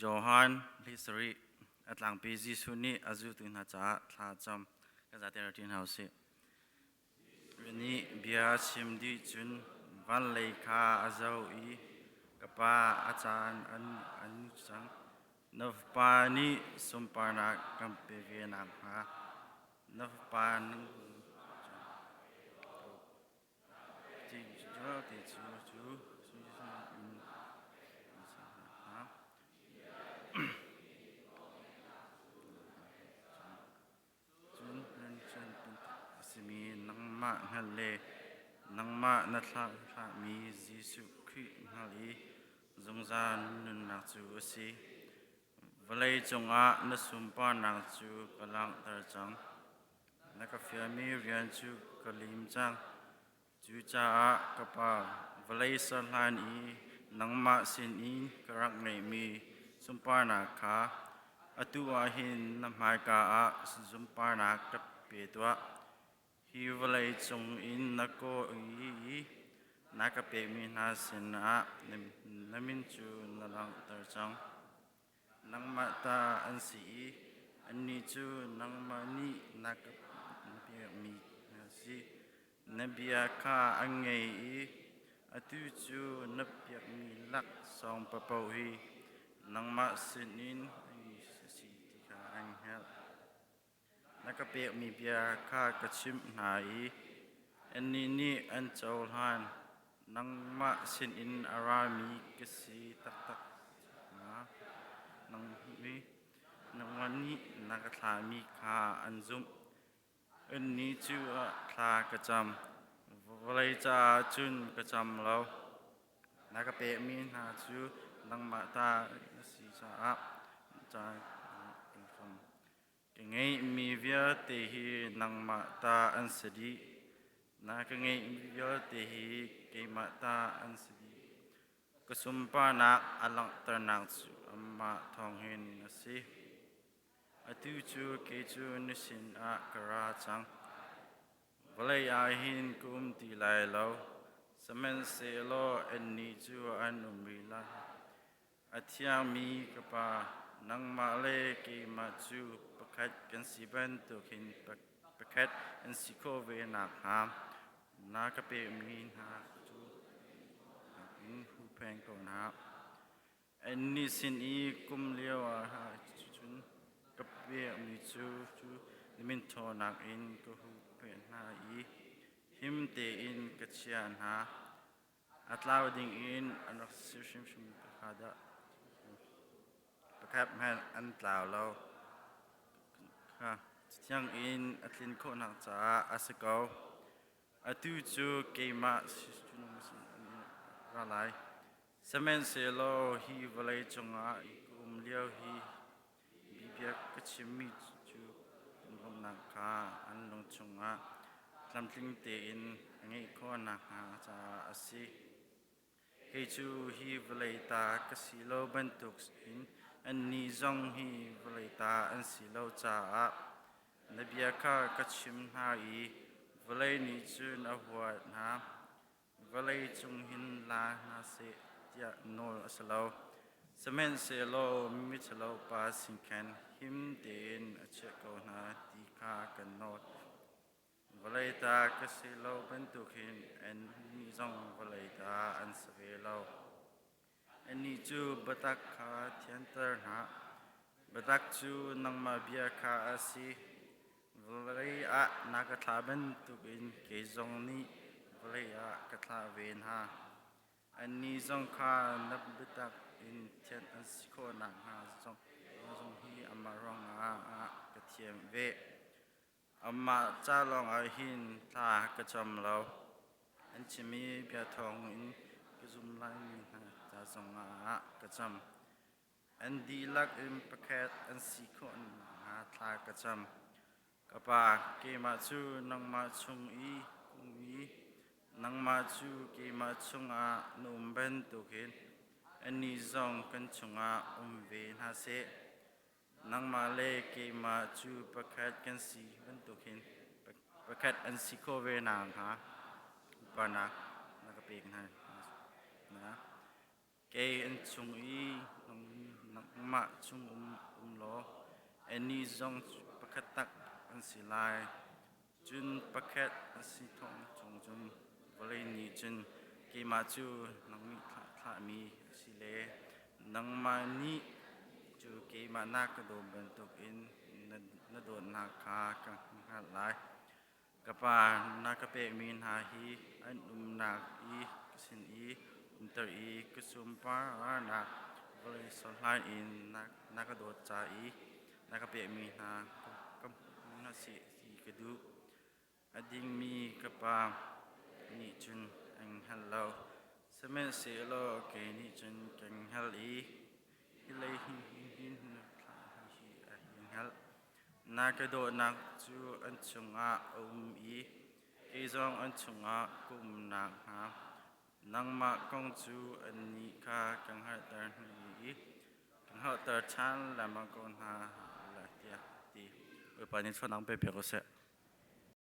Johan hlei a tlangpi Jesuh nih a zultu hna caah thla a cam. Kan zate rak ṭi hna u sih. Nih bia a chim dih cun van lei kha a zoh i ka pa a caan an an cang. Na fapa nih sunparnak kan pe ve nakhnga na fapa A simi nangmah hngalh le nangmah na thlahmi Jesuh Khrih hngalh i zungzal nunnak cu a si. Vawlei cungah na sunparnak cu ka langhter cang. Na ka fialmi rian cu ka lim cang. Cucaah ka Pa, vawlei ser hlan i nangmah sinin ka rak ngeihmi sunparnak kha atu ah hin na hmaika ah sunparnak ka pe tuah. Hi vawlei cungin na kaw i na ka pekmi hna sinah na min cu na langhter cang. Nangmah ta an si i annih cu nangmah nih na ka pekmi an si. Na bia kha an ngei i atu cu na pekmi laksawng paohpaoh hi nangmah sinin a si ti kha an hngalh. Na ka pekmi bia kha ka chimh hna i annih nih an cohlan. Nangmah sinin a rami ka si taktak hnga. Nangmah nih na ka thlahmi kha an zumh. Annih cu thla ka cam. Vawlei caah cun ka cam lo. Na ka pekmi hna cu nangmah ta na si caah ca Ka ngeihmi vialte hi nangmah ta an si dih. Na ka ngeihmi vialte hi keimah ta an si dih. Ka sunparnak a langhternak cu amah thawng hin a si. Atu cu kei cu na sinah ka ra cang. Vawlei ah hin ka um ti lai lo, sihmanhsehlaw annih cu an um rih lai. A thiangmi ka Pa, nangmah le keimah cu pakhat kan si bantukin pakhat an si khawh ve nakhnga na ka pekmi hna cu in huhpeng ko hna. Annih sin i kum lio ah cun ka pekmi cu na min ṭhawnnak in ka huhphenh hna i him tein ka chiah hna. A tlau ding in an rak si hrimhrim kha dah pakhat hmanh an tlau lo. Kha Cathiang in a tlin khawhnak caah a si ko. Atu cu keimah ra lai. Sihmanhsehlaw hi vawlei cungah i ka um lio hi bia ka chimmi cu lawmhnak kha an lung chungah tlamtling tein a ngeih khawh nakhnga caah a si. Kei cu hi vawlei ta ka si lo bantuk in annih zong hi vawlei ta an si lo caah na bia kha ka chim hna i vawlei nih cun a huat hna. Vawlei cung hin la hna seh tiah nawl a si lo. Sihmanhsehlaw miṭhalo pa sin khan him tein a chiah ko hna ti kha kan nawl. Vawlei ta ka si lo bantuk hin annih zong vawlei ta an si ve lo. Annih cu biatak kha thianter hna. Biatak cu nangmah bia kha a si. Vawlei ah na ka thlah bantukin kei zong nih vawlei ah ka thlah ve hna. Annih zong kha na biatak in thianh an si khawh nakhnga zong hi amah ruangah ka thiam ve. Amah ca lawngah hin thla ka cam lo. An chimmi bia thawngin ka zum laimi hna ca zongah ka cam. An dihlak in pakhat an si khawh nakhnga thla ka cam. Ka Pa, keimah cu nangmah chung i um i nangmah cu keimah chungah na um bantukin annih zong kan chungah um ve hna seh. Nangmah le keimah cu pakhat kan si bantukin pakhat an si khawh ve nakhnga upatnak na ka pek hna. Kei an chung i nang Nangmah chung um law annih zong pakhat tak an si lai. Cun pakhat a si thawng chung cun vawlei nih cun keimah cu nang nih thlahmi a si le nangmah nih cu keimah na ka dawt bantukin na dawtnak kha ka hngalh lai. Ka Pa, na ka pekmi hna hi an umnak i ka sin i umter i ka sunparnak vawlei sohlan in na ka dawt ca i na ka pekmi hna ka hmu hna seh ti ka duh. A dingmi ka Pa nih cun an hngal lo, sihmanhsehlaw kei nih cun kan hngalh i hi lei hin hin thla hi a hngalh. Na ka dawtnak cu an chungah a um i kei zong an chungah ka um nakhnga nangmah kong cu annih kha ka hngalhter hna i ka hngalhter ṭhan lengmang ko hna lai tiah a ti. Bawipa nih thluachuahnak pe piak u sih.